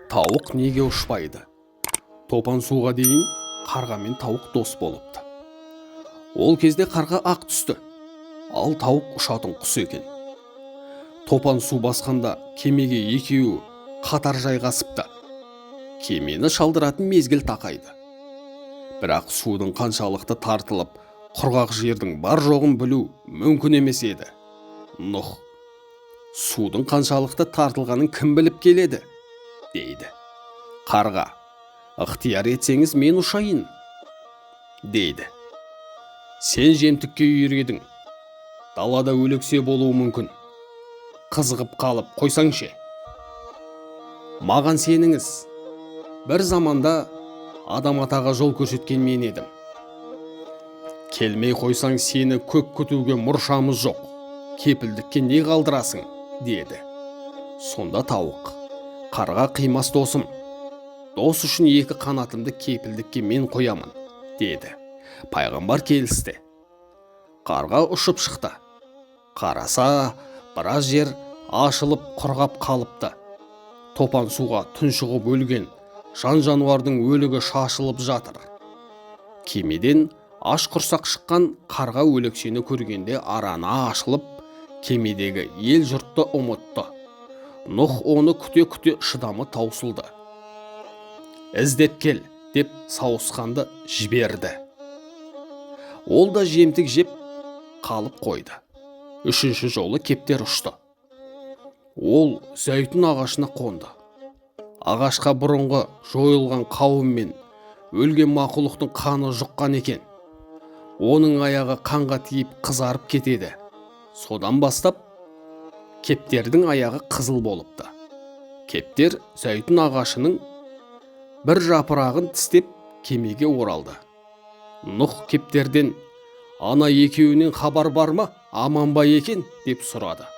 Тауық неге ұшпайды? Топан суға дейін қарға мен тауық дос болыпты. Ол кезде қарға ақ түсті, ал тауық ұшатын құс екен. Топан су басқанда кемеге екеуі қатар жайғасыпты. Кемені шалдыратын мезгіл тақайды. Бірақ судың қаншалықты тартылып, құрғақ жердің бар жоғын білу мүмкін емес еді. Нұх: «Судың қаншалықты тартылғанын кім біліп келеді?» – дейді. Қарға: «Ықтияр етсеңіз, мен ұшайын», – дейді. «Сен жемтікке үйір едің, далада өлексе болуы мүмкін, қызығып қалып қойсаң ше? Маған сеніңіз, бір заманда Адам атаға жол көрсеткен мен едім. Келмей қойсаң, сені көп күтуге мұршамыз жоқ, кепілдікке не қалдырасың?» – деді. Сонда тауық: «Қарға қимас досым, дос үшін екі қанатымды кепілдікке мен қоямын», – деді. Пайғамбар келісті. Қарға ұшып шықты. Қараса, біраз жер ашылып, құрғап қалыпты. Топан суға тұншығып өлген жан жануардың өлігі шашылып жатыр. Кемеден аш құрсақ шыққан қарға өлексені көргенде араны ашылып, кемедегі ел жұртты ұмытты. Нұх оны күте-күте шыдамы таусылды. «Іздеп кел», – деп сауысқанды жіберді. Ол да жемтік жеп қалып қойды. Үшінші жолы кептер ұшты. Ол зәйтүн ағашына қонды. Ағашқа бұрынғы жойылған қауым мен өлген мақұлықтың қаны жұққан екен. Оның аяғы қанға тиіп, қызарып кетеді. Содан бастап кептердің аяғы қызыл болыпты. Кептер зәйтүн ағашының бір жапырағын тістеп, кемеге оралды. Нұх кептерден: «Ана екеуінен хабар бар ма, аман ба екен?» – деп сұрады.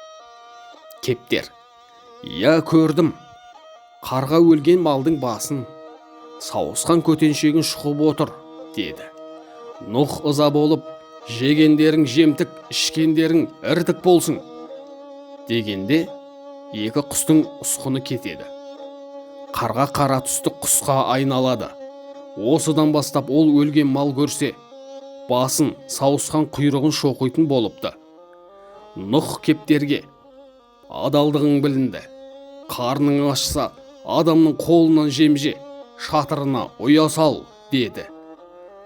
Кептер: «Иә, көрдім. Қарға өлген малдың басын, сауысқан көтеншегін шұқып отыр», – деді. Нұх ыза болып: «Жегендерің жемтік, ішкендерің іртік болсын», – дегенде, екі құстың ұсқыны кетеді. Қарға қара түсті құсқа айналады. Осыдан бастап ол өлген мал көрсе, басын, сауысқан құйрығын шоқитын болыпты. Нұх кептерге: «Адалдығың білінді. Қарның ашса, адамның қолынан жем же, шатырына ұя сал», – деді.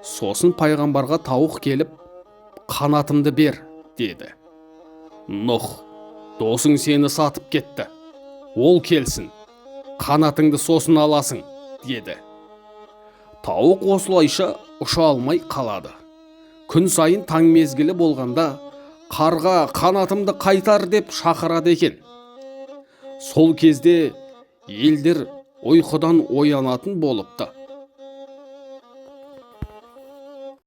Сосын пайғамбарға тауық келіп: «Қанатымды бер», – деді. Нұх: «Досың сені сатып кетті, ол келсін, қанатыңды сосын аласың», – деді. Тауық осылайша ұша алмай қалады. Күн сайын таң мезгілі болғанда: «Қарға, қанатымды қайтар!» – деп шақырады екен. Сол кезде елдер ұйқыдан оянатын болыпты.